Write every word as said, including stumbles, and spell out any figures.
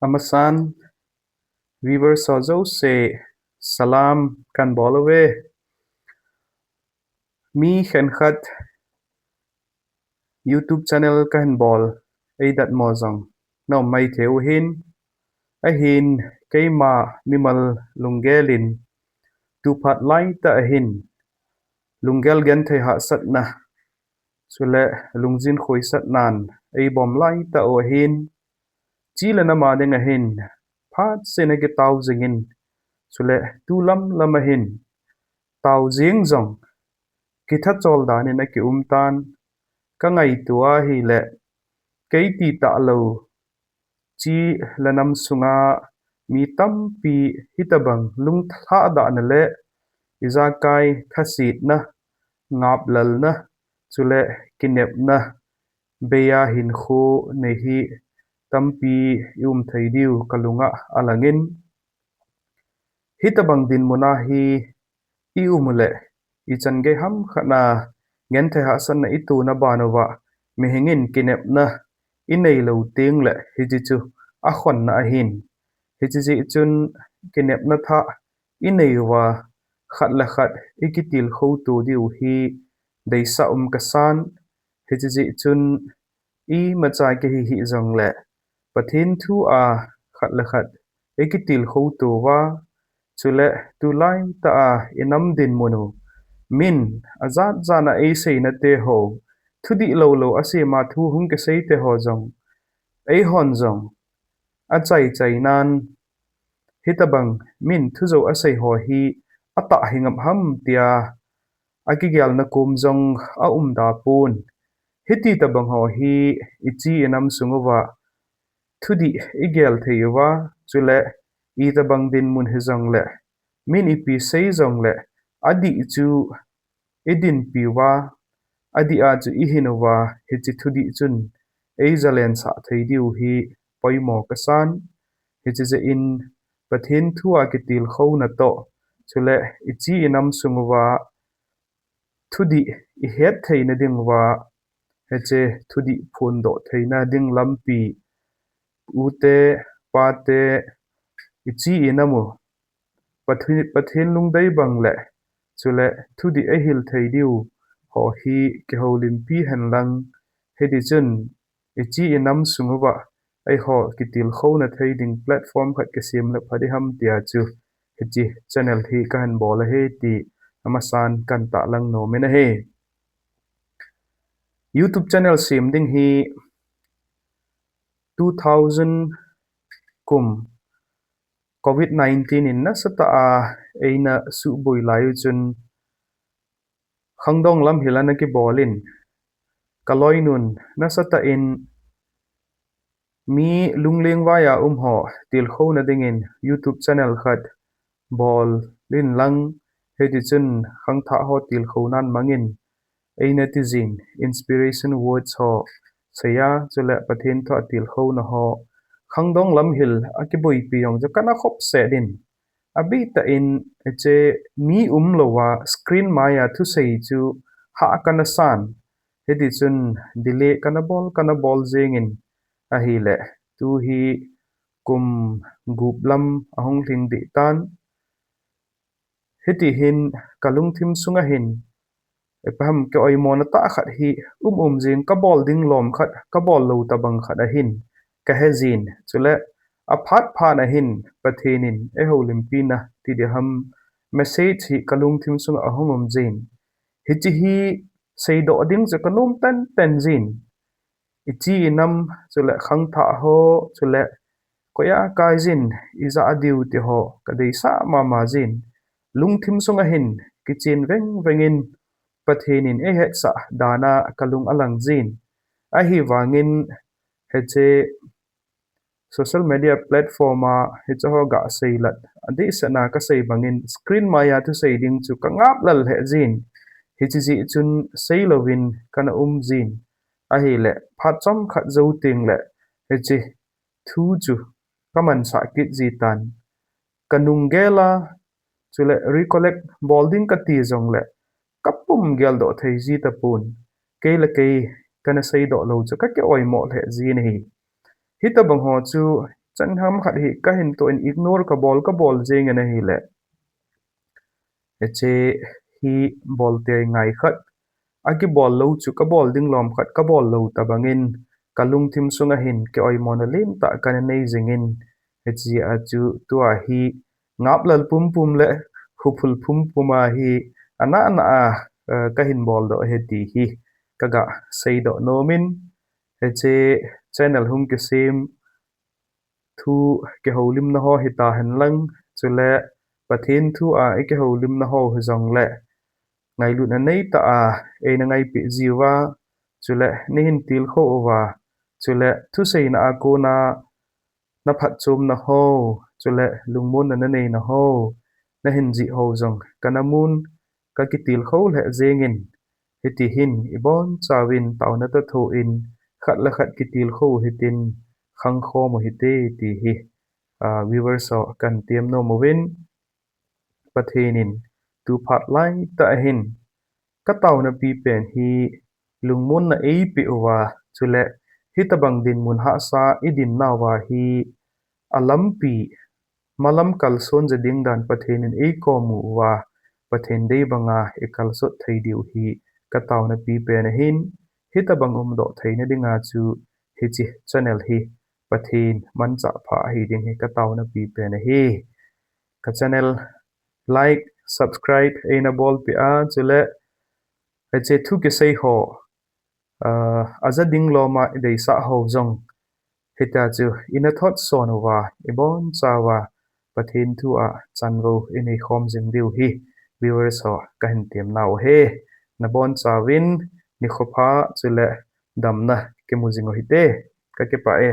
Amasan, viewers ho jouse salam kahin bol uve. Mi khenkhat YouTube channel kahin bol, eidatmo jong naum maithei u ahin, ahin keima mimal lunggel in tuphat laitah ahin lunggel genthei hahsatna chule lungjin khoisatnan eibom laitah u ahin, chi le nam a ding ahin phatchet in akitao jingin, chule tu lamlam ahin tao jing jong kithachol dan in akium tan, kangaito ahile kei ti talou chi le nam sunga mi tampi hitobang lunglhadahna leh ijakai thasetna, ngaplalna, chule kinepna bei a hinkho nei hi tampi ium thei diu kalunga alangin, hitobang dinmun a hi ium uleh ichan gei ham khat a genthei hahsatna itona ban uva mihing in kinepna inei lou tengleh hiche chu akhonna ahin, hiche jeh chun kinepna thah inei uva khat le khat ikitilkhou to diu hi deisah um kasan, hiche jeh chun imacha kihi hih jongleh Pathen thu a khat le khat ikitilkhou to uva, chule tulaitah a inam dinmun u min ajat jat a eiseina teho, thudih lou lou asema thu hung kisei teho jong eihon jong achaichainan hitobang min thujou asei ho hi atah hi ngap ham tia akigelna kom jong aumda pon. Hiti tobang ho hi ichi inam sung uva thudih igel thei uva, chule itobang dinmun hijongleh min ipi sei jongleh adih chu idinpi uva, adih a chu ihin uva, hiche thudih chun eijalensah thei diu hi poimo kasan, hiche jeh in Pathen thu a kitilkhouna toh, chule ichi inam sung uva thudih ihet theina ding uva, hiche thudih phondoh theina ding lampi, ute, pate, ichi inam u Pathen, Pathen lungdei bang leh chule thudih eihil thei diu ho hi kihoulimpi henlang, hiti chun ichi inam sung uva eiho kitilkhouna thei ding platform khat kisem le pha diham tia chu hiche channel hi kahin bol ahi ti amasan kahin tahlang nomin ahi. YouTube channel sem ding hi two thousand kum covid nineteen in nasatah a eina suboi lai u chun khangdong lamhil ana kibol in, kaloinun nasatah in mi lunglengvai a um ho tilkhouna dingin YouTube channel khat bol inlang, hiti chun khangthah ho tilkhounan mangin eina tijin inspiration words ho seiya, chule Pathen thu a tilkhouna ho, khangdong lamhil a kiboipi jong chu kana khopset in, abitah in hiche mi umlouva screen maiya thusei chu hah kana san, hiti chun delay kana bol kana bol jengin ahile, tu hi kum gup lam ahung lhing deh tan. Hiti hin kalungthim sunga hin ipi ham kioimona tah khat hi um um jing, kabol ding lom khat, kabol lou tobang khat ahin kahejin, chule aphat phat ahin Pathen in eihoulimpina ti diham message hi kalungthim sunga ahung um jin, hiche hi seidoh ding chu kanom tenten jin, ichi inam chule khangthah ho, chule koiya kaijin ijah diu ti ho kadeisah mama jin, lungthim sunga hin kichen veng vengin Pathen in eihetsah dana kalung alang jin, ahivangin hiche social media platform a hiche ho gasei lat adehsetna kasei bangin screen maiya thusei ding chu kangap lal lheh jin, hiche jeh chun seilouvin kana um jin, ahile phat chomkhat jou tengleh hiche thu chu kamansah kit jitan, kanung gel a, chule recollect bol ding kati jongleh kapum geldoh thei ji tapon, kei le kei kana seidoh lou chu kakioimo lheh jin ahi. Hitobang ho chu Chang ham khat hi kahin toh in ignore kabol, kabol jeng in ahile, hiche hi bol tei ngai khat, akibol lou chu kabol ding lom khat kabol lou tabang in, kalungthim sunga hin kioimona lentah kana nei jing in, hiche a chu tua hi ngaplal pumpum le huphul pumpum a hi ana ana a, eh, kahin bol doh ahi ti hi kaga sei doh nom in, hiche channel hung kisem thu kihoulimna ho hita hen lang, chule Pathen thu a ikihoulimna ho hijongle, ngailutna neitah a eina ngaipi jiuva, chule neihin tilkhou uva, chule thuseina a kona naphatchomna ho, chule lungmonna naneina ho, nahin jih ho jong kana mun, kakitilkhou lheh jeng in, hiti hin ibonchauvin taona toh thoh in, khat le khat kitilkhou hitin, khangkhom u hite ti hi, ah, viewers ho kahin tem nom uvin, Pathen in tu phat laitah ahin, kataona pipen hi lungmonna eipeh uva, chule hitobang dinmun hahsa idin nauva hi alampi, malam kalson je ding dan Pathen in eikom uva, Pathen dei banga ikalsot thei diu hi kataona pipen ahin, hitobang umdoh theina dinga chu hiche channel hi Pathen manchah pha ahi ding hi kataona pipen ahi. Ka channel like, subscribe eina bolpeh a, chule hiche thu kisei ho, ah, aja ding loma ideisah ho jong hitia chu ina thotson uva, ibonchauva Pathen thu a chanvou inei khom jing diu hi viewers ho kahin tem nau ahi. Nabonchauvin nikho pha chule damna kimu jing u hite. Kakipah e.